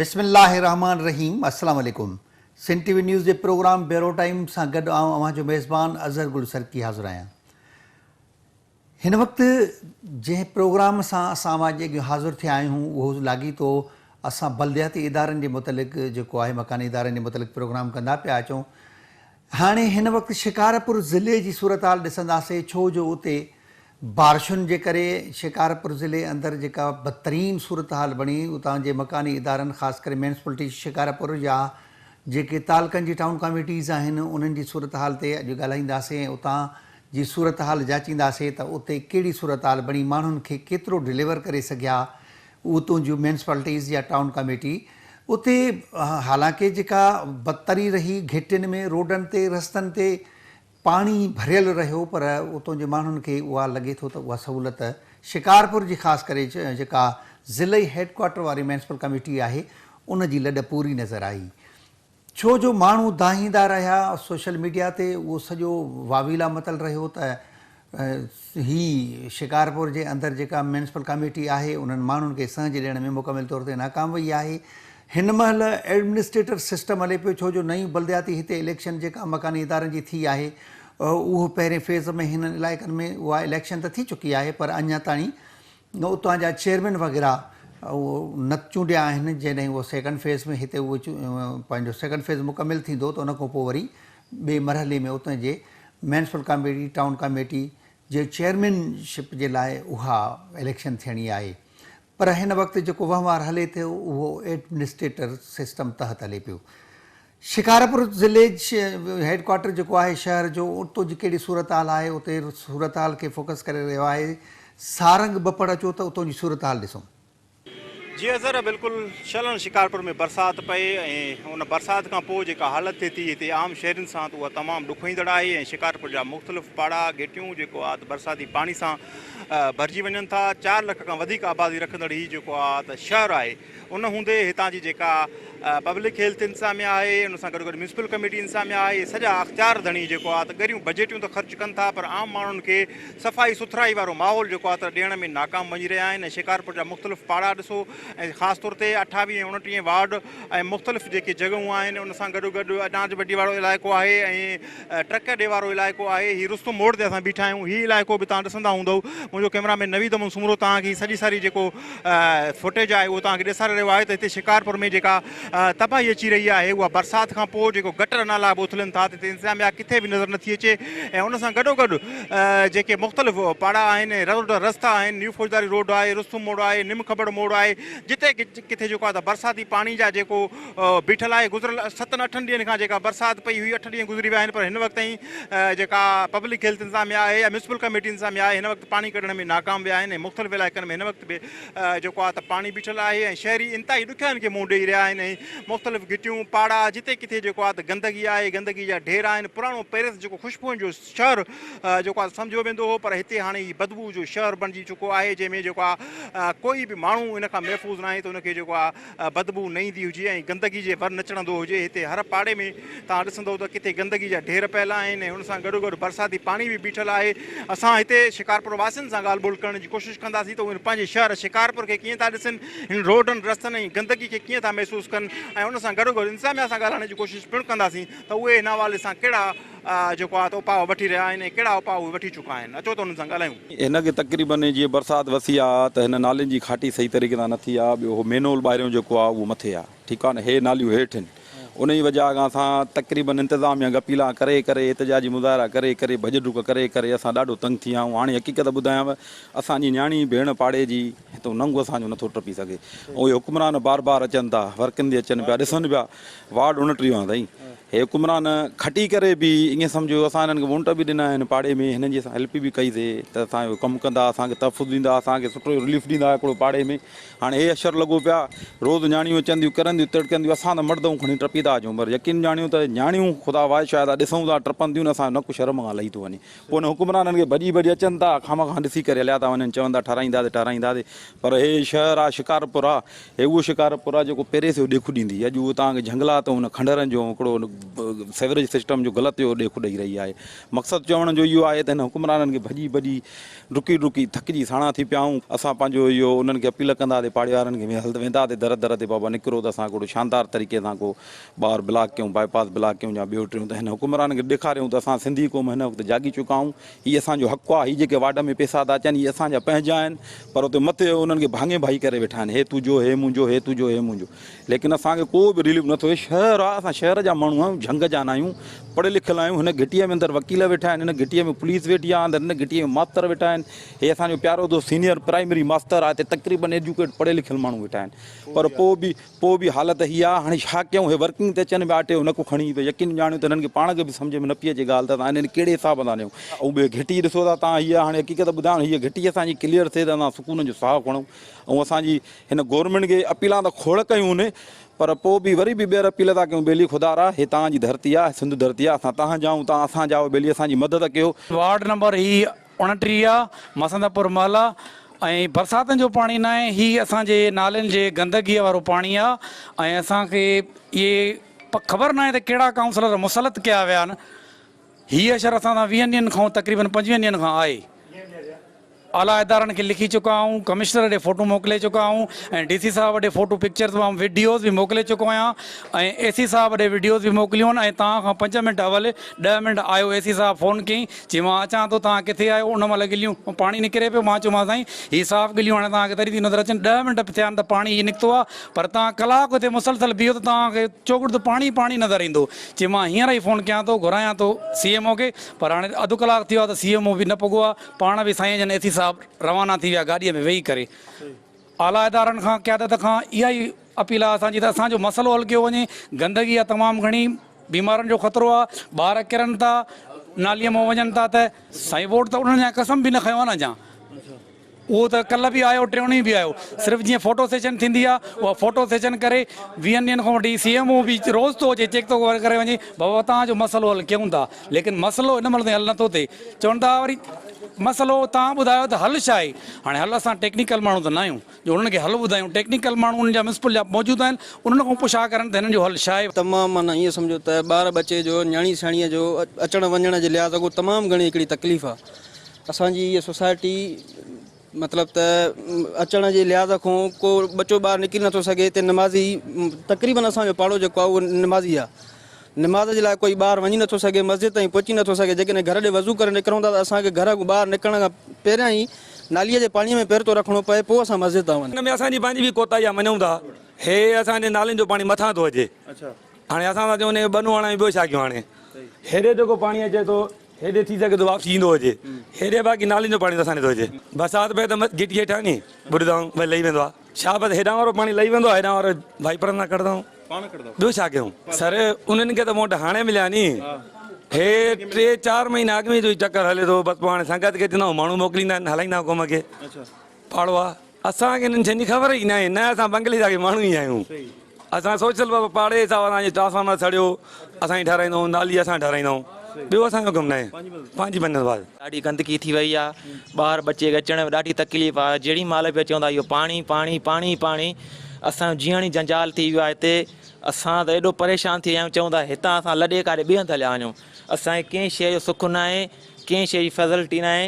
بسم الله الرحمٰن الرحيم السلام عليڪم سنڌ ٽي وي نيوز جي پروگرام بيورو ٽائيم سان گڏ آئون اوهان جو ميزبان اظهر گل سرڪي حاضر آهيان. هن وقت جنهن پروگرام سان اسان اوهان جي اڳيان حاضر ٿيا آهيون اهو لاڳيتو اسان بلدياتي ادارن جي متعلق جيڪو آهي مڪاني ادارن جي متعلق پروگرام ڪندا پيا اچون هاڻي هن وقت شڪارپور ضلعي جي صورتحال ڏسنداسي ڇو جو اتي بارشن جي ڪري شڪارپور ضلعي اندر جيڪا بدترين صورتحال بڻي اتان جي مڪاني ادارن خاص ڪري ميونسپلٽي شڪارپور يا جيڪي تعلقن جي ٽائون ڪاميٽيز آهن انهن جي صورتحال تي اڄ ڳالهائينداسين ۽ اتان جي صورتحال جاچينداسين ته اتي ڪهڙي صورتحال بڻي ماڻهن کي ڪيترو ڊليور ڪري سگهيا اتون جون ميونسپلٽيز يا ٽائون ڪاميٽي اتي حالانڪه جيڪا بدتري رهي گهٽين ۾ روڊن تي رستن تي پاڻي ڀريل رهيو پر اتون جي ماڻهن کي اها لڳي ٿو ته اها سهولت شڪارپور جي خاص ڪري جيڪا ضلعي هيڊ ڪوارٽر واري ميونسپل ڪميٽي آهي ان جي لڏ پوري نظر آئي ڇو جو ماڻهو دانهيندا رهيا سوشل ميڊيا تي اهو سڄو واويلا متل رهيو ته هي شڪارپور جي اندر جيڪا ميونسپل ڪاميٽي آهي انهن ماڻهن کي سهنج ڏيڻ ۾ مڪمل طور تي ناڪام وئي آهي. هن مهل ايڊمنسٽريٽر سسٽم هلي پيو ڇو جو نئين بلدياتي هتي اليڪشن جيڪا مڪاني ادارن جي ٿي آهي اهو پهرين فيز ۾ هنن علائقن ۾ اها اليڪشن ته ٿي چڪي آهي پر اڃا تائين اتان جا چيئرمين وغيره اهو نه چونڊيا آهن جڏهن اهو سيڪنڊ فيز ۾ هتي اهو پنهنجو سيڪنڊ فيز مڪمل ٿيندو ته ان کان پوء وري ٻئي مرحلي ۾ اتان جي ميونسپل ڪاميٽي، ٽائون ڪاميٽي جي چيئرمين شپ جي لاء اها اليڪشن ٿيڻي آهي پر هن وقت جيڪو وهنوار هلي ٿيو اهو ايڊمنسٽريٽر سسٽم تحت هلي پيو. شڪارپور ضلعي هيڊ ڪوارٽر جيڪو آهي شهر جو اتو جي ڪهڙي صورتحال آهي اتي صورتحال کي فوڪس ڪري رهيو آهي سارنگ ٻپڙ اچو ته اتو جي صورتحال ڏسون. جي اظهر بلڪل شلن شڪارپور ۾ برسات پئي ۽ ان برسات کان پوء جيڪا حالت ٿئي ٿي هتي عام شهرين سان ته اها تمام ڏکوئيندڙ آهي ۽ شڪارپور جا مختلف پاڙا گهٽيون جيڪو آ ته برساتي پاڻي سان ڀرجي وڃن ٿا 4 لک کان وڌيڪ آبادي رکندڙ هي جيڪو آ ته شهر آهي ان هوندي هتان جي جيڪا پبلڪ هيلٿ انتظاميا آهي ان سان گڏوگڏ ميونسپل ڪميٽي انتظاميا آهي اهي سڄا اختيار ڌڻي جيڪو آهي ته ڳريون بجيٽون ته خرچ ڪن ٿا پر عام ماڻهن کي صفائي سٿرائي وارو ماحول جيڪو آهي ته ڏيڻ ۾ ناڪام وڃي رهيا آهن ۽ شڪارپور جا مختلف پاڙا ڏسو ۽ خاص طور تي 28 ۽ 29 وارڊ ۽ مختلف جيڪي جڳهون آهن ان سان گڏوگڏ اناج منڊي وارو علائقو آهي ۽ ٽرڪ اڏي وارو علائقو آهي هي رستم موڙ تي اسان بيٺا آهيون هي علائقو به توهان ڏسندا هوندؤ منهنجو ڪئميرا مين نويد احمد سومرو توهان کي سڄي ساري جيڪو فوٽيج آهي اهو توهان کي ڏيساري رهيو آهي ته هتي شڪارپور ۾ جيڪا تباهي اچي رهي آهي اها برسات کان پوء جيڪو گٽر نالا به اٿلن ٿا ته هتي انتظاميا ڪٿي به نظر نٿي اچي ۽ ان سان گڏوگڏ جيڪي مختلف پاڙا آهن ۽ روڊ رستا آهن نيو فوجداري روڊ آهي رستم موڙ آهي نم کٻڙ موڙ آهي جتي ڪٿي جيڪو آهي ته برساتي پاڻي جا جيڪو بيٺل آهي گذريل ستن اٺن ڏينهن کان جيڪا برسات پئي هئي اٺ ڏينهن گذري ويا آهن پر هن وقت تائين جيڪا پبلڪ هيلٿ انتظاميا آهي يا ميونسپل ڪميٽي انتظاميا آهي هن وقت پاڻي ڪڍڻ ۾ ناڪام ويا آهن ۽ مختلف علائقن ۾ هن وقت به جيڪو آهي ته پاڻي بيٺل آهي ۽ شهري انتهائي ڏکيائين کي منهن ڏئي رهيا آهن ۽ مختلف گهٽيون پاڙا جتي ڪٿي جيڪو آهي ته گندگي آهي گندگي جا ڍير آهن پراڻو پيرس جيڪو خوشبوئن جو شهر جيڪو آهي سمجهيو ويندو هو پر هتي هاڻي هي بدبوء جو شهر بڻجي چڪو آهي جنهن ۾ جيڪو آهي ڪوئي به ماڻهو ان کان محفوظ ناهي ته ان کي جيڪو آهي بدبوء نه ايندي هجي ۽ گندگي جي ور نه چڙهندو هجي. هتي هر پاڙي ۾ توهان ڏسندؤ ته ڪٿي گندگي جا ڍير پيل آهن ۽ ان سان گڏوگڏ برساتي پاڻي به بيٺل آهي. اسان هتي شڪارپور واسين سان ڳالهه ٻولهه ڪرڻ جي ڪوشش ڪنداسين ته اهي پنهنجي شهر شڪارپور کي ڪيئن ٿا ڏسن، هن روڊن، رستن ۽ گندگي کي ڪيئن ٿا محسوس ڪن ۽ ان سان گڏوگڏ انتظاميا سان ڳالهائڻ جي ڪوشش پڻ ڪنداسين ته اهي هن حوالي سان ڪهڙا جيڪو آهي ته اپاء وٺي رهيا آهن ۽ ڪهڙا اپاء اهي وٺي چڪا آهن. اچو ته انهن سان ڳالهايون. هن کي تقريبن جيئن برسات وسي آ ته هن نالين جي کاٽي صحيح طريقي سان نه ٿي آ ٻيو هو مينول ٻاهريون جيڪو آ اهو مٿي آ ٺيڪ آ نه هي ناليون هيٺ هن انهي وجه کان اسان تقريبن انتظاميا کي اپيلان ڪري ڪري احتجاجي مظاهرا ڪري ڪري ڀڄ ڊڪ ڪري ڪري اسان ڏاڍو تنگ ٿي ويا آهيون هاڻي حقيقت ٻڌايانو اسان جي نياڻي ڀيڻ پاڙي جي هتو ننگ اسان جو نٿو ٽپي سگهي ۽ اهي حڪمران بار بار اچن ٿا ورڪن تي اچن پيا ڏسن پيا وارڊ 29 آ سائين هي حڪمران کٽي ڪري به ائين سمجهو اسان هنن کي وونٽ به ڏنا آهن پاڙي ۾ هنن جي اسان هيلپ به ڪئي سي ته اسان جو ڪم ڪندا اسان کي تحفظ ڏيندا اسان کي سٺو رليف ڏيندا هڪڙو پاڙي ۾ هاڻي هي اشر لڳو پيا روز نياڻيون اچن ٿيون ڪرن ٿيون تڙڪن ٿيون اسان ته مڙدئون کڻي ٽپي ٿا اچون پر يقين ڄاڻيو ته نياڻيون خدا واهي شاهد آ ڏسون ٿا ٽپن ٿيون نه اسان جو نڪ شرم کان لهي ٿو وڃي پوء انهن حڪمرانن کي ڀڄي ڀڄي اچن ٿا خامخواه ڏسي ڪري هليا ٿا وڃن چون ٿا ٺهرائينداسي ٺهرائينداسي پر هي شهر آ شڪارپور آ هي اهو شڪارپور آ جيڪو پيريس جو ڏيک ڏيندي اڄ اهو توهان کي جهنگلات ۽ ان کنڊرن جو هڪڙو سيوريج سسٽم جو غلط اهو ڏيک ڏئي رهي آهي. مقصد چوڻ جو اهو آهي ته هن حڪمرانن کي ڀڄي ڀڄي ڊڪي ڊڪي ٿڪجي ساڻا ٿي پيا آهيون. اسان پنهنجو اهو انهن کي اپيل ڪنداسين پاڙي وارن کي وينداسين در در تي بابا نڪرو ته اسان هڪڙو شاندار طريقي سان ڪو ٻاهر بلاڪ ڪيون باء پاس بلاڪ ڪيون يا ٻيو ٽيون ته هن حڪمرانن کي ڏيکاريون ته اسان سنڌي قوم هن وقت جاڳي چڪا آهيون هي اسان جو حق آهي هي جيڪي وارڊ ۾ پيسا ٿا اچن هي اسان جا پنهنجا آهن پر اتي مٿي انهن کي ڀاڱي ڀائي ڪري ويٺا آهن هي تنهنجو هي منهنجو هي تنهنجو هي منهنجو ليڪن اسان کي ڪو به رليف نٿو هي شهر آهي اسان شهر جا ماڻهو آهيون جهنگ جا نه آهيون پڙهيل لکيل آهيون هن گهٽيء ۾ اندر وڪيل ويٺا آهن هن گهٽيء ۾ پوليس ويٺي آهي اندر هن گهٽيء ۾ ماستر ويٺا آهن هي اسان جو پيارو دوست سينيئر پرائمري ماستر آهي هتي تقريبن ايجوڪيٽ پڙهيل لکيل ماڻهو ويٺا آهن پر پوء به پوء به حالت هي آ، هاڻي ڇا ڪيون، هي ورڪنگ تي اچن پيا اٽي جو نڪ کڻي ته يقين ڄاڻيو ته هنن کي پاڻ کي به سمجهه ۾ نه پئي اچي ڳالهه ته اسان هنن کي ڪهڙي حساب سان ڏيون. ۽ ٻيو گهٽي ڏسو ٿا تان هيء هاڻي حقيقت ٻڌايان هيء گهٽي اسان جي ڪليئر ٿئي ته اسان سڪون جو ساهه کڻون ۽ اسان جي هن گورنمينٽ کي اپيلان ته کوڙ ڪيون هن پر پوء به وري به ٻيهر اپيل ٿا ڪيون ٻيلي خدا را هي توهان جي ڌرتي آ سنڌ ڌرتي آ اسان توهان جا آهيون توهان اسان جا آهيو ٻيلي اسان جي مدد ڪيو. وارڊ نمبر هي 29 آ، مسندپور محلا ۽ برساتن جو پاڻي ناهي هي اسان جي نالين جي گندگي وارو پاڻي آ ۽ اسان کي اهي خبر ناهي ته ڪهڙا ڪائونسلر مسلط ڪيا ويا آهن هي اشر اسان سان ويهن ڏينهن کان تقريبن پنجويهن ڏينهن کان آهي اعليٰ ادارن کي لکي چڪا آهيون ڪمشنر ڏي فوٽو موڪلي چڪا آهيون ۽ ڊي سي صاحب ڏي فوٽو پڪچرز وڊيوز به موڪلي چڪو آهيان ۽ اي سي صاحب ڏي وڊيوز به موڪليون آهن ۽ توهان کان پنج منٽ اول ڏهه منٽ آيو اي سي صاحب فون ڪيائين چي مان اچان ٿو توهان ڪٿي آهيو ان مهل ڳليون پاڻي نڪري پيو مان چيومانس سائين هي صاف ڳليون هاڻي توهان کي تڏهن ٿيون نظر اچن ڏهه منٽ به ٿيا آهن ته پاڻي هي نڪتو آهي پر توهان ڪلاڪ اتي مسلسل بيهو ته توهان کي چوگرد پاڻي ئي پاڻي نظر ايندو چي مان هينئر ئي فون ڪيان ٿو گهرايان ٿو سي ايم او کي پر هاڻي اڌ ڪلاڪ ٿي ويو آهي ته سي ايم او به نه پڳو آهي پاڻ به سائين جن اي سي صاحب روانا ٿي ويا گاڏيء ۾ ويهي ڪري اعليٰ ادارن کان قيادت کان اها ئي اپيل آهي اسان جي ته اسان جو مسئلو حل ڪيو وڃي، گندگي آهي تمام گهڻي، بيمارن جو خطرو آهي، ٻار ڪرن ٿا، ناليء مان وڃن ٿا ته سائين ووٽ ته انهن جا قسم به نه کنيو آهي نه اڃا اهو ته ڪلهه به آيو ٽيون ڏينهن به آيو صرف جيئن فوٽو سيشن ٿيندي آهي اها فوٽو سيشن ڪري ويهن ڏينهن کان وٺي سي ايم او به روز ٿو اچي چيڪ ٿو ڪري وڃي بابا توهان جو مسئلو حل ڪيون ٿا ليڪن مسئلو هن مهل تائين حل نٿو ٿئي چون ٿا وري مسئلو توهان ٻڌايو ته حل ڇا آهي هاڻي حل اسان ٽيڪنيڪل ماڻهو ته نه آهيون جو انهن کي حل ٻڌايون، ٽيڪنيڪل ماڻهو انهن جا ميونسپل جا موجود آهن، انهن کان پڇا ڪرن ته هنن جو حل ڇا آهي. تمام معنيٰ ائين سمجهو ته ٻار ٻچي جو نياڻي سياڻيء جو اچڻ وڃڻ جي لحاظ کان تمام گهڻي هڪڙي تڪليف آ. اسان جي هيء سوسائٽي مطلب ته اچڻ جي لحاظ کان ڪو ٻچو ٻاهر نڪري نٿو سگهي. هتي نمازي تقريبن اسان جو پاڙو جيڪو آ اهو نمازي آ. نماز جي لاء ڪوئي ٻاهر وڃي نٿو سگهي، مسجد تائين پهچي نٿو سگهي، جيڪڏهن گهر ڏي وضو ڪري نڪرون ٿا ته اسان کي گهر کان ٻاهر نڪرڻ کان پهريان ئي ناليء جي پاڻيء ۾ پير ٿو رکڻو پئي پوء اسان مسجد تان وڃون. ان ۾ اسان جي پنهنجي به ڪوتاهي آهي مڃون ٿا هي اسان جي نالين جو پاڻي مٿان ٿو اچي هاڻي اسان ٿا چئون ان کي ٻنو هڻايون ٻيو ڇا ڪيون هاڻي هيڏي جيڪو پاڻي اچي ٿو هيڏي ٿي سگهي ٿو واپسي ايندو هجي هيڏي باقي نالين جو پاڻي ته اسان ڏي ٿو اچي برسات پئي ته گهٽي هيٺان ني ٻڏندا آهيون وري لهي ويندو آهي. ڇا بس هيڏانهن وارو پاڻي لهي ويندو آهي هيڏانهن وارو وائپرن سان ڪڍندا آهيون ٻيو ڇا ڪيون. سر انهن کي ته ووٽ هاڻي مليا ني هي ٽي چار مهينا اڳ ۾ جو هي چڪر هلي ٿو بس پوء هاڻي سنگت کي چوندا آهيون ماڻهو موڪليندا آهن هلائيندا آهيون قوم کي پاڙو آهي اسان کي انهن شين جي خبر ئي ناهي نه اسان بنگلي جا ماڻهو ئي آهيون اسان سوشل بابا پاڙي حساب اسان جي ٽرانسفارمر سڙيو اسان ئي ٺهرائيندا آهيون نالي اسان ٺهرائيندا آهيون ٻيو اسان جو ڪم ناهي پنهنجي مڃڻ بعد. ڏاڍي گندگي ٿي وئي آ ٻار ٻچي کي اچڻ ۾ ڏاڍي تڪليف آ جهڙي مهل به اچون ٿا اهو پاڻي پاڻي پاڻي پاڻي اسان جو جيئڻ ئي جنجال ٿي ويو آ هتي اسان ته ايڏو پريشان ٿي ويا آهيون چئون ٿا هتان اسان لڏي ڪاڏي ٻئي هنڌ هليا وڃون اسان کي ڪنهن شيء جو سک ناهي ڪنهن شيء جي فيسلٽي ناهي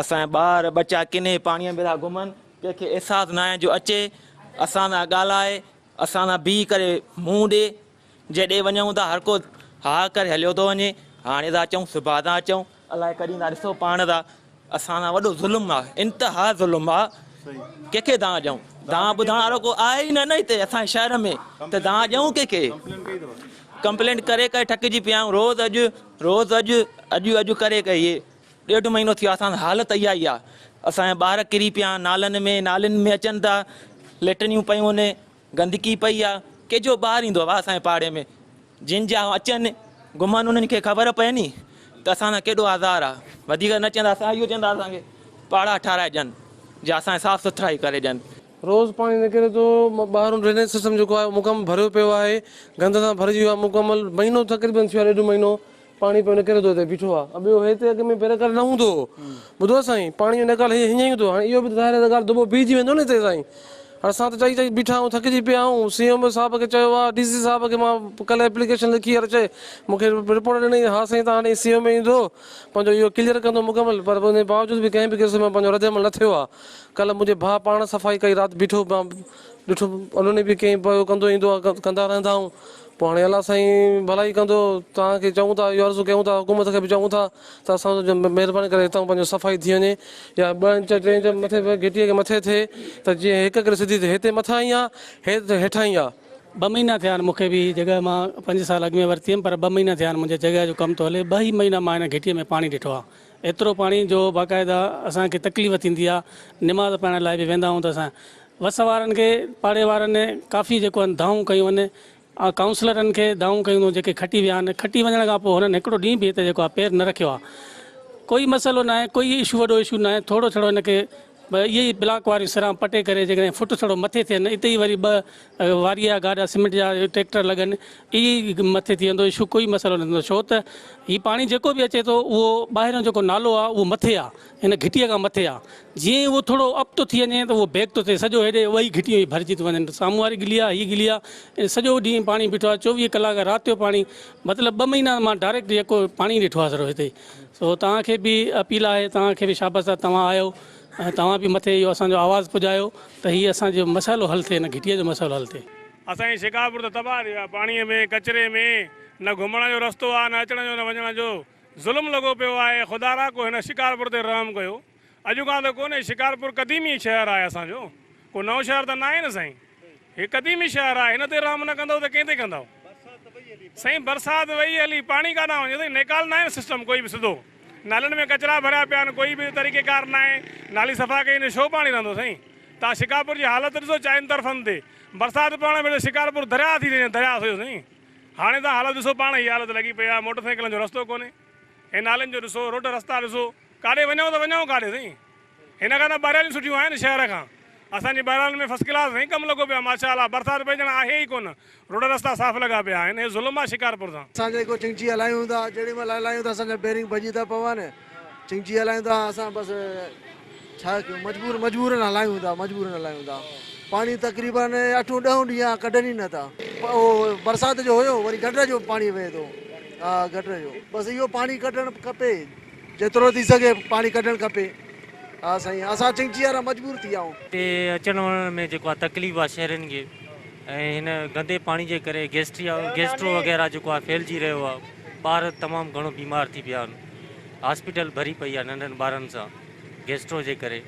اسان جا ٻار ٻچا ڪنهن پاڻي ۾ ٿا گهمن ڪنهن کي احساس ناهي جو اچي اسان سان ڳالهائي اسان سان بيهي ڪري منهن ڏي جيڏي وڃون ٿا هر ڪو ها ڪري هليو ٿو وڃي هاڻي ٿا اچون سڀان ٿا اچون الائي ڪڏهن ٿا ڏسو پاڻ ٿا اسان سان وڏو ظلم آ انتها ظلم آ ڪنهن کي دانهن ڏيون دانهن ٻڌڻ وارو ڪو آهي ئي نه نه هتي اسان جي شهر ۾ ته دانهن ڏيون ڪنهن کي ڪمپلينٽ ڪري ڪري ٿڪجي پيا آهيون روز اڄ روز اڄ اڄ اڄ ڪري ڪري هي ڏيڍ مهينو ٿي ويو اسان حالت اها ئي آ اسان جا ٻار ڪري پيا آهن نالن ۾ نالين ۾ اچن ٿا ليٽرنيون پيون آهن گندگي پئي آ ڪنهن جو ٻار ايندو آ اسان جي پاڙي ۾ جن جا اچن گهمن انهن کي خبر پئي ني ته اسان سان ڪيڏو آزار آ وڌيڪ نه چوندا اسان اهو چوندا اسان کي پاڙا ٺاراهي ڏين جا اسان صاف سٿرائي ڪري ڏين. روز پاڻي نڪري ٿو ٻاهرون ڊرينيج سسٽم جيڪو آهي مڪمل ڀريو پيو آهي گند سان ڀرجي ويو آهي مڪمل مهينو تقريبن ٿي ويو آهي ڏيڍ مهينو پاڻي پيو نڪري ٿو هتي بيٺو آهي ٻيو هتي اڳ ۾ پهرين ڪري نه هوندو هو ٻڌو سائين پاڻي جو نيڪال هيئن هيئن هوندو هو هاڻي اهو به ظاهر آهي ته ڳالهه دٻو بيهجي ويندو نه هتي سائين هاڻي اسان ته چئي چئي بيٺا آهيون ٿڪجي پيا آهيون سي ايم او صاحب کي چيو آهي ڊي سي صاحب کي مان ڪلهه ايپليڪيشن لکي يار چئي مون کي رپورٽ ڏني ها سائين تهان ڏي سي ايم او ايندو پنهنجو اهو ڪليئر ڪندو مڪمل پر ان جي باوجود به ڪنهن به قسم جو پنهنجو رد عمل نه ٿيو آهي ڪلهه منهنجي ڀاء پاڻ صفائي ڪئي رات بيٺو مان ڏٺو انهن به ڪئين پيو ڪندو ايندو آهي ڪندا رهندا آهيون پوء هاڻي الله سائين ڀلائي ڪندو توهان کي چئون ٿا اهو عرض ڪيون ٿا حڪومت کي به چئون ٿا ته اسان جو مهرباني ڪري هتان پنهنجو صفائي ٿي وڃي يا ٻه انچ ٽي انچ مٿي گهٽيء کي مٿي ٿئي ته جيئن هڪ ڪري سڌي ٿئي هتي مٿان ئي آهي هي هيٺان ئي آهي. ٻه مهينا ٿيا آهن مون کي به هي جڳهه مان پنج سال اڳ ۾ ورتي هيم پر ٻه مهينا ٿيا آهن منهنجي جڳهه جو ڪم ٿو هلي ٻه ئي مهينا مان هن گهٽيء ۾ پاڻي ڏٺو آهي ايترو پاڻي جو باقاعده اسان کي تڪليف ٿيندي آهي نماز پڙهڻ لاء به ويندا آهيون ته اسان وس وارن کي پاڙي وارن ڪافي جيڪو آهن دانهون ڪيون آهن ڪائونسلرن کي دانهون ڪيون جيڪي کٽي ويا آهن کٽي وڃڻ کان پوء هنن هڪڙو ڏينهن به هتي جيڪو آهي پير نه رکيو آهي ڪوئي مسئلو ناهي ڪوئي اشو وڏو اشو ناهي ٿورو ڇڙو هن کي اهي ئي بلاڪ واريون سران پٽي ڪري جيڪڏهن فٽ ٿورو مٿي ٿين اتي ئي وري ٻه واريء جا گاڏا سيمينٽ جا ٽريڪٽر لڳن اهي ئي مٿي ٿي ويندو اشو ڪوئي مسئلو نه ٿيندو ڇو ته هي پاڻي جيڪو به اچي ٿو اهو ٻاهريون جيڪو نالو آهي اهو مٿي آهي هن گهٽيء کان مٿي آ. جيئن ئي اهو ٿورو اپ ٿو ٿي وڃي ته اهو بيڪ ٿو ٿئي. سڄو هيڏي ٻئي گهٽيون ئي ڀرجي ٿيون وڃن. سامهون واري گلي آ، هيء گلي آ. سڄو ڏينهن پاڻي بيٺو آ. 24 ڪلاڪ رات جو پاڻي. مطلب ٻه مهينا مان ڊائريڪٽ يڪو پاڻي ڏٺو آ سرو هتي. سو توهان کي به اپيل آهي، توهان کي به شابس آ توهان آيو ۽ توهان به مٿي اهو اسان جو آواز پڄايو ته هي اسان جو مسئلو حل ٿئي، هن گهٽيء جو مسئلو حل ٿئي. اسان جي شڪارپور ته تباهه ٿي ويو آ پاڻيء ۾ ڪچري ۾ نه گهمڻ جو رستو آ نه اچڻ جو نه وڃڻ جو. ظلم لڳو پيو آهي خدارا ڪو هن شڪارپور تي رحم ڪيو اڄ کان ته ڪونهي شڪارپور قديمي شهر آهي اسان جو ڪو نئون شهر ته ناهي نه سائين هي قديمي شهر آهي هن تي رحم نه ڪندؤ ته ڪنهن تي ڪندؤ سائين برسات وئي هلي پاڻي ڪاڏانهن وڃي سائين نيڪال ناهي نه سسٽم ڪوئي به سڌو نالين ۾ ڪچرا ڀريا پيا آهن ڪوئي به طريقي ڪار ناهي نالي صفا ڪئي نه ڇو پاڻي رهندو سائين تان شڪارپور جي حالت ڏسو چئن طرفن تي برسات پوڻ ڀيڙي شڪارپور درياء ٿي وڃي درياء سڄو سائين. هاڻي توهان حالت ڏسو پاڻ هي حالت لڳي پئي آهي موٽر سائيڪلن جو رستو ڪونهي هي نالين جو ڏسو روڊ رستا ڏسو ڪاڏي وڃون ته وڃون ڪاڏي سائين هن کان ته ٻهراڙيون سٺيون آهن شهر کان اسان جي ٻهراڙين ۾ فرسٽ ڪلاس سائين ڪم لڳو پيو آهي ماشاء الله برسات پئجڻ آهي ئي ڪونه روڊ رستا صاف لڳا پيا آهن هي ظلم آهي شڪارپور سان. اسان جيڪو چنگچي هلايون ٿا جيڏي مهل هلايون ٿا اسان جا بيرنگ ڀڄي ٿا پون چنگچي هلايون ٿا اسان بس ڇا ڪيون مجبور مجبورن هلايون ٿا مجبورن هلايون ٿا پاڻي تقريبن اٺون ڏهون ڏينهن آ ڪڍن ئي نه ٿا اهو برسات جو هيو وري گٽر جو پاڻي وهي ٿو ها گٽر جو بس اهو پاڻي ڪڍڻ کپي جيترو ٿي سگهي پاڻي ڪڍڻ کپي ها سائين اسان چنگچي وارا مجبور ٿي ويا آهيون. هتي اچڻ وڃڻ ۾ جيڪو آ تڪليف آ شهرين کي ۽ هن گندي پاڻي جي ڪري گيسٽريا گيسٽرو وغيره جيڪو آ ڦهلجي رهيو آ ٻار تمام گهڻو بيمار ٿي پيا آهن هاسپيٽل ڀري پئي آ ننڍن ٻارن سان گيسٽرو جي ڪري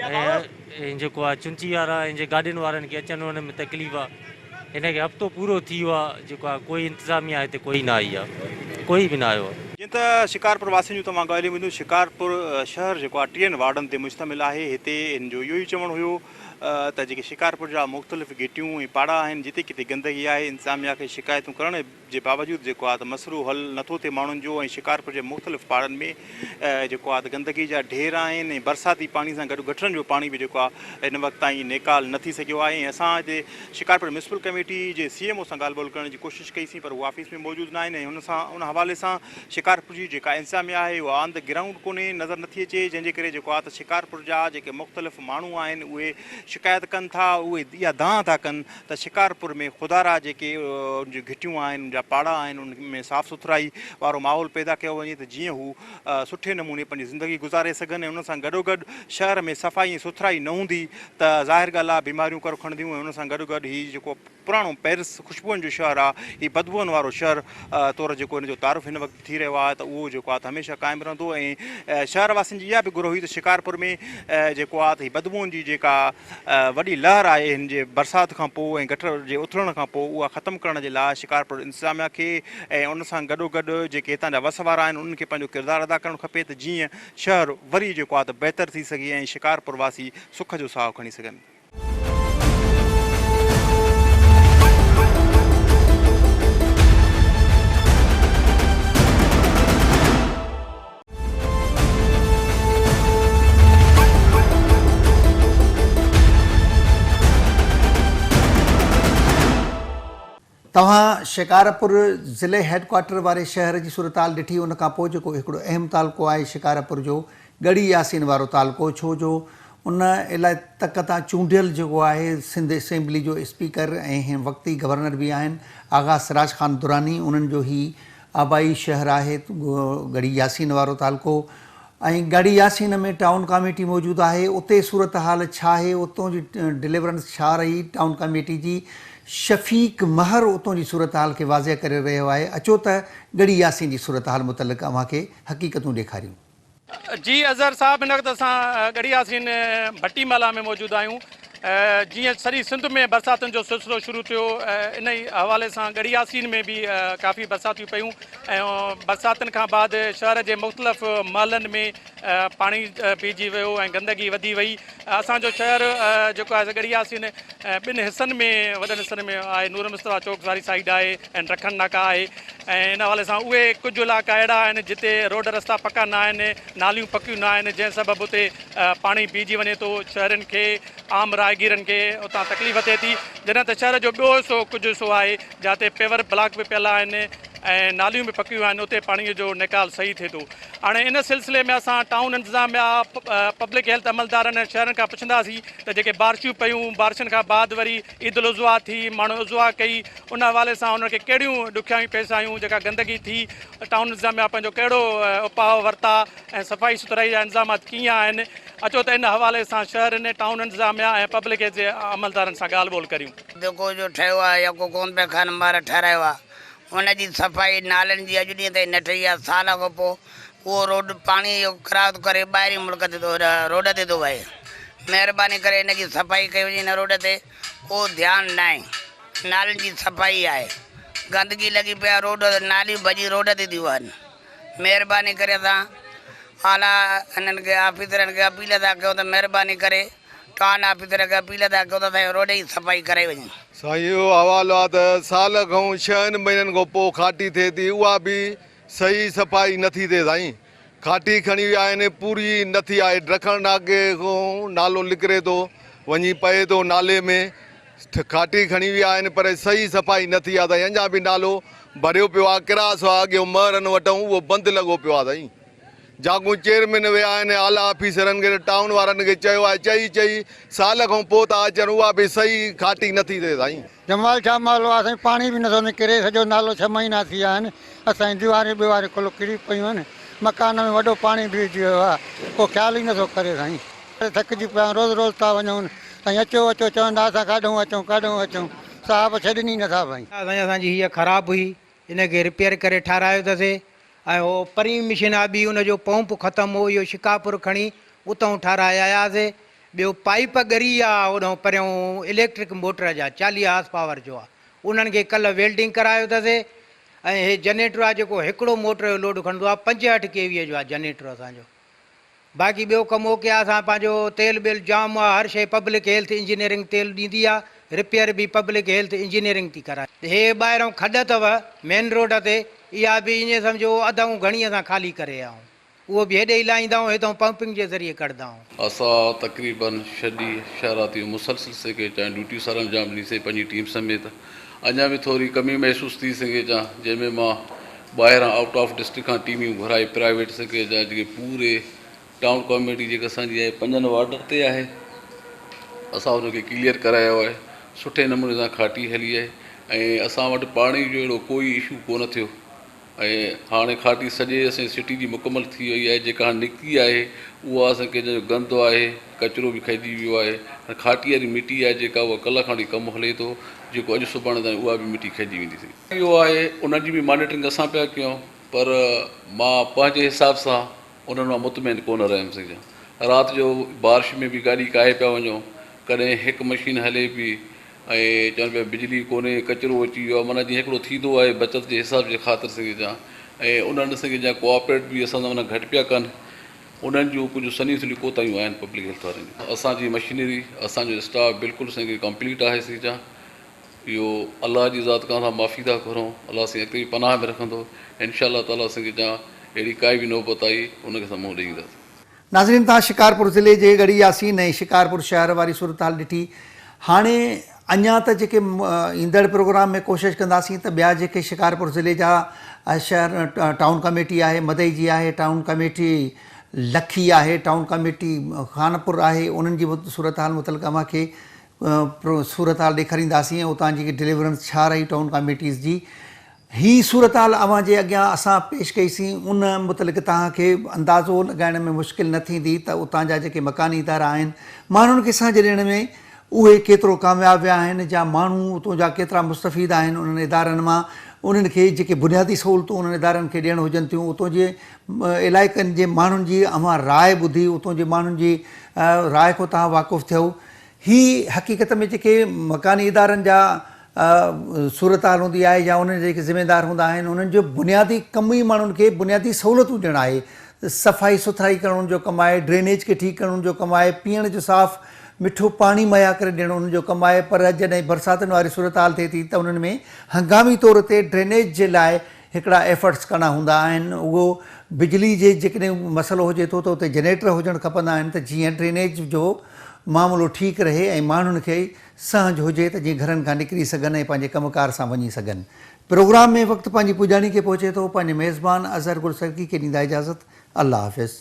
۽ جيڪو آ چنچي وارا ۽ جي گاڏين وارن کي اچڻ وڃڻ ۾ تڪليف آ هن کي هفتو پورو ٿي ويو آ جيڪو آ ڪوئي انتظاميا هتي ڪوئي نه آئي آ ڪوئي به نه آيو آ. جيئن ته شڪارپور واسين جون توهان ڳالهيون ٻڌيون شڪارپور شهر جيڪو آ ٽيهن وارڊن تي مشتمل آهي هتي هن جو اهو ئي چوڻ هيو ته جيڪي شڪارپور جا مختلف گهٽيون ۽ پاڙا آهن جتي ڪٿي گندگي آهي انتظاميا کي شڪايتون ڪرڻ جي باوجود جيڪو آهي ته مسئلو حل نٿو ٿئي ماڻهن جو ۽ شڪارپور جي مختلف پاڙن ۾ جيڪو آهي ته گندگي جا ڍير آهن ۽ برساتي پاڻي سان گڏ گٽرن جو پاڻي به جيڪو آهي هن وقت تائين نيڪال نه ٿي سگهيو آهي ۽ اسان هتي شڪارپور ميونسپل ڪميٽي جي سي ايم او سان ڳالهه ٻولهه ڪرڻ جي ڪوشش ڪئي سين پر هو آفيس ۾ موجود نه آهن ۽ هن سان ان حوالي سان شڪارپور جي جيڪا انتظاميا آهي اها آن the ground ڪونهي نظر نٿي اچي جنهن جي ڪري جيڪو آهي ته شڪارپور جا جيڪي مختلف ماڻهو آهن اهي شڪايت ڪن ٿا اهي اها دانهن ٿا ڪن ته شڪارپور ۾ خدارا جيڪي ان جون گهٽيون آهن ان جا پاڙا آهن ان ۾ صاف سٿرائي وارو ماحول پيدا ڪيو وڃي ته جيئن هو سٺي نموني پنهنجي زندگي گذاري سگهن ۽ ان سان گڏوگڏ شهر ۾ صفائي ۽ سٿرائي نه هوندي ته ظاهر ڳالهه آهي بيماريون ڪر کڻنديون ۽ ان سان گڏوگڏ هي جيڪو پراڻو پيرس خوشبوئن جو شهر آهي هي بدبوئن وارو شهر طور جيڪو هن جو تعارف هن وقت ٿي رهيو آهي ته اهو جيڪو آهي ته هميشه قائم رهندو ۽ شهر واسين جي اها به گهر هئي ته شڪارپور ۾ جيڪو آهي ته هي بدبوئن جي جيڪا وڏي لهر آهي هن جي برسات کان پوء ۽ گٽر جي اٿلڻ کان پوء اها ختم ڪرڻ جي لاء شڪارپور انتظاميا کي ۽ ان سان گڏو گڏ جيڪي هتان جا وس وارا آهن انهن کي پنهنجو ڪردار ادا ڪرڻ کپي ته جيئن شهر وري جيڪو آهي ته بهتر ٿي سگهي ۽ شڪارپور واسي سک جو ساهه کڻي سگهن. توهان شڪارپور ضلعي هيڊ ڪوارٽر واري شهر جي صورتحال ڏٺي ان کان پوء جيڪو هڪڙو اهم تعلقو آهي شڪارپور جو ڳڙهي ياسين وارو تعلقو ڇو جو ان علائقي تان چونڊيل جيڪو آهي سنڌ اسيمبلي جو اسپيڪر ۽ هن وقتي گورنر به آهن آغا سراج خان دراني انهن جو هي آبائي شهر آهي ڳڙهي ياسين وارو تعلقو ۽ ڳڙهي ياسين ۾ ٽائون ڪاميٽي موجود آهي اتي صورتحال ڇا آهي اتون جي ڊليورنس ڇا رهي ٽائون ڪاميٽي جي شفيق مهر اتون جي صورتحال کي واضح ڪري رهيو آهي اچو ته ڳڙهي ياسين جي صورتحال متعلق اوهان کي حقيقتون ڏيکاريون. جي اظهر صاحب هن وقت اسان ڳڙهي ياسين ڀٽي محلا ۾ موجود آهيون جيئن سڄي سنڌ ۾ برساتن جو سلسلو شروع ٿيو انهي حوالي سان ڳڙهي ياسين ۾ به ڪافي برساتيون پيون ۽ برساتن کان بعد شهر جي مختلف محلن ۾ پاڻي بيهجي ويو ۽ گندگي وڌي وئي اسان جو شهر جيڪو آهي ڳڙهي ياسين ٻن حصن ۾ وڏن حصن ۾ آهي نور مصطفيٰ چوڪ واري سائيڊ آهي ۽ ڊکڻ ناڪا آهي ۽ ان حوالي سان اهي ڪجهه علائقا اهڙا آهن جتي روڊ رستا پڪا نه آهن ناليون پڪيون نه آهن جنهن سبب اتي پاڻي بيهجي وڃي ٿو شهرين کي عام راهگيرن کي اتان تڪليف ٿئي ٿي جڏهن ته شهر جو ٻيو حصو ڪجهه حصو آهي جاتي پيور بلاڪ به پيل آهن ۽ ناليون به پڪيون آهن اتي پاڻي جو نيڪال صحيح ٿئي ٿو هاڻي ان سلسلي ۾ اسان ٽائون انتظاميا پبلڪ هيلٿ عملدارن ۽ شهرين کان پڇنداسين ته جيڪي بارشون پيون بارشن کان بعد وري عيد الاضحيٰ ٿي ماڻهن اضحيٰ ڪئي ان حوالي سان انهن کي ڪهڙيون ڏکيائيون پيش آيون جيڪا گندگي ٿي ٽائون انتظاميا پنهنجو ڪهڙو اپاء ورتا ۽ صفائي سٿرائي جا انتظامات ڪيئن آهن اچو ته ان حوالي سان شهرين، ٽائون انتظاميا ۽ پبلڪ هيلٿ جي عملدارن سان ڳالهه ٻولهه ڪريون. جيڪو جو ٺهيو آهي يا ڪو ڪون پئي خان مهر ٺهرايو آهي ان جي صفائي نالن جي اڄ ڏينهن تائين نه ٺهي آهي سال کان پوء اهو روڊ پاڻي جو ڪراس ڪري ٻاهرين ملڪ تي ٿو روڊ تي ٿو وهي مهرباني ڪري ان جي صفائي ڪئي وڃي ان روڊ تي ڪو ڌيان ناهي نالن جي صفائي آهي گندگي لڳي پئي آهي روڊ ناليون ڀڄي روڊ تي ٿيون وهن. مهرباني ڪري اسان اعليٰ هنن کي آفيسرن کي اپيل ٿا ڪيون ته مهرباني ڪري ٽان آفيسر کي اپيل ٿا ڪيون ته اسان جي روڊ جي صفائي ڪرائي وڃي. سائين اهو حوالو آ ته سال کان ڇهن مهينن کان پوء کاٽي ٿئي ٿي اها به صحيح صفائي نٿي ٿئي سائين کاٽي کڻي ويا آهن پوري نٿي آهي ڊکڻ ناڪي کان نالو نڪري ٿو وڃي پئي ٿو نالي ۾ کاٽي کڻي ويا آهن پر صحيح صفائي نه ٿي آ سائين اڃا به نالو ڀريو پيو آ ڪراس آ اڳيون مهرن وٽئون اهو بند لڳو پيو آ سائين جاڳون چيئرمين ويا آهن اعليٰ آفيسرن کي ٽائون وارن کي چيو آهي چئي چئي سال کان پوء ٿا اچن اها به صحيح کاٽي نه ٿي ٿئي سائين. جمال شاهه محلو آ سائين پاڻي به نٿو نڪري سڄو نالو ڇهه مهينا ٿي ويا آهن اسان جون ديواريون ٻيواريون ڪل ڪري پيون آهن مڪان ۾ وڏو پاڻي بيهجي ويو آ ڪو خيال ئي نٿو ڪري سائين. ٿڪجي پيا آهيون روز روز ٿا وڃون سائين اچو اچو چوندا اسان ڪاڏهون اچون ڪاڏهون اچون صاحب ڇڏين ئي نٿا ڀائي. سائين اسان جي هيء خراب هئي ان کي رپيئر ڪري ٺارايو اٿسي ۽ هو پرين مشين آ ٻي ان جو پمپ ختم هو اهو شڪاپور کڻي اتئون ٺاراهي آياسي ٻيو پائيپ ڳري آ اوڏهون پريون اليڪٽرڪ موٽر جا 40 هارس پاور جو آ انهن کي ڪلهه ويلڊنگ ڪرايو اٿسي ۽ هي جنريٽر آ جيڪو هڪڙو موٽر جو لوڊ کڻندو آ 65 ڪي وي جو آ جنريٽر اسان جو. باقي ٻيو ڪم اوڪي آ اسان پنهنجو تيل ٻيل جام آ هر شئي پبلڪ هيلٿ انجنيئرنگ تيل ڏيندي آ رپيئر به پبلڪ هيلٿ انجنيئرنگ ٿي ڪرائي. هي ٻاهرئون کڏ اٿو مين روڊ تي اها به ائين سمجهو اڌئون گهڻي اسان خالي ڪري آيا آهيون اهو به هيڏي ئي لاهيندا آهيون هتئون پمپنگ جي ذريعي ڪڍندا آهيون. اسان تقريبن ڇهه ڏينهن ڇهه راتيون مسلسل سگهي چانهه ڊيوٽيون سرانجام ڏني سي پنهنجي ٽيم سميت اڃا به ٿوري ڪمي محسوس ٿي سگهي چان جنهن ۾ مان ٻاهران آئوٽ آف ڊسٽرڪٽ کان ٽيميون گهرائي پرائيويٽ سگهي چان جيڪي پوري ٽائون ڪاميٽي جيڪا اسان جي آهي پنجن وارڊن تي آهي اسان ان کي ڪليئر ڪرايو آهي سٺي نموني سان کاٽي هلي آهي ۽ اسان وٽ پاڻي جو اهڙو ڪوئي اشو ڪونه ٿيو ۽ هاڻي کاٽي سڄي اسان جي سٽي جي مڪمل ٿي وئي آهي جيڪا هاڻي نڪتي آهي اها اسان کي جنهن جو گند آهي ڪچرو به کڄي ويو آهي هاڻي کاٽي واري مٽي آهي جيڪا اها ڪلهه کان وٺي ڪم هلي ٿو جيڪو اڄ سڀاڻي تائين اها به مٽي کڄي ويندي سي اهو آهي انهن جي به مانيٽرنگ اسان پيا ڪيون پر مان پنهنجي حساب سان انهن مان مطمئن ڪونه رهيم سگهيان رات جو بارش ۾ به گاڏي ڪاهي پيا وڃو ڪڏهن هڪ مشين هلي پئي ۽ چون پيا بجلي ڪونهي ڪچرو اچي ويو آهي معنيٰ جيئن هڪڙو ٿيندو آهي بچت جي حساب جي خاطر سگهي چان ۽ انهن سگهي چان ڪوآپريٽ به اسان سان معنيٰ گهٽ پيا ڪن انهن جون ڪجهه سنهيون سنهيون ڪوتاهيون آهن پبلڪ هيلٿ وارن جون اسان جي مشينري اسان جو اسٽاف بلڪل سگهي ڪمپليٽ آهي سگهي چان اهو الله جي ذات کان اسان معافي ٿا گهرون الله سائين اڳتي به پناهه ۾ رکندو انشاء الله تعاليٰ سگهي چان اهڙي ڪائي به نوبت آئي ان کي اسان منهن ڏئي اينداسين. ناظرين توهان شڪارپور ضلعي جي ڳڙهي ياسين ۽ شڪارپور شهر واري صورتحال ڏٺي هاڻي اڃا ته جيڪي ايندڙ پروگرام ۾ ڪوشش ڪنداسين ته ٻيا جيڪي شڪارپور ضلعي جا شهر ٽائون ڪميٽي آهي مدئي جي آهي ٽائون ڪميٽي لکي آهي، ٽائون ڪاميٽي خانپور آهي انهن جي به صورتحال متعلق اوهان کي صورتحال ڏيکارينداسين ۽ اتان جي ڊليورنس ڇا رهي ٽائون ڪاميٽيز جي. هي صورتحال اوهان جي اڳيان اسان پيش ڪئي سين ان متعلق توهان کي اندازو لڳائڻ ۾ مشڪل نه ٿيندي ته اتان جا جيڪي مڪاني ادارا آهن ماڻهن کي سهنج ڏيڻ ۾ اهي ڪيترو ڪامياب ويا آهن جا ماڻهو اتون جا ڪيترا مستفيد آهن انهن ادارن مان انهن کي جيڪي بنيادي سهولتون انهن ادارن کي ڏيڻ هجن ٿيون اتون جي علائقن جي ماڻهن جي اوهان راء ٻڌي اتون جي ماڻهن جي راء کان توهان واقف ٿيو هي حقيقت ۾ جيڪي مڪاني ادارن جا صورتحال هوندي آهي يا انهن جا جيڪي ذميدار هوندا آهن انهن جو بنيادي ڪم ئي ماڻهن کي بنيادي سهولتون ڏيڻ آهي صفائي سٿرائي ڪرڻ انهن جو ڪم آهي ڊرينيج کي ٺيڪ ڪرڻ انهن جو ڪم آهي پيئڻ جو صاف مٺو پاڻي مهيا ڪري ڏيڻ انهن جو ڪم آهي پر جڏهن برساتن واري صورتحال ٿئي ٿي ته انهن ۾ هنگامي طور تي ڊرينيج جي لاء هڪڙا ايفرٽس ڪرڻا هوندا آهن اهو بجلي جي جيڪڏهن مسئلو هجي ٿو ته اتي جنريٽر هجڻ کپندا آهن ته جيئن ڊرينيج جو معاملو ٺيڪ رهي ۽ ماڻهن کي سهنج هجي ته جيئن گهرن کان نڪري سگهن ۽ پنهنجي ڪم ڪار سان وڃي سگهن. پروگرام ۾ وقت پنهنجي پڄاڻي کي پهچي ٿو. پنهنجي ميزبان اظهر گل سرڪي کي ڏيندا اجازت. الله حافظ.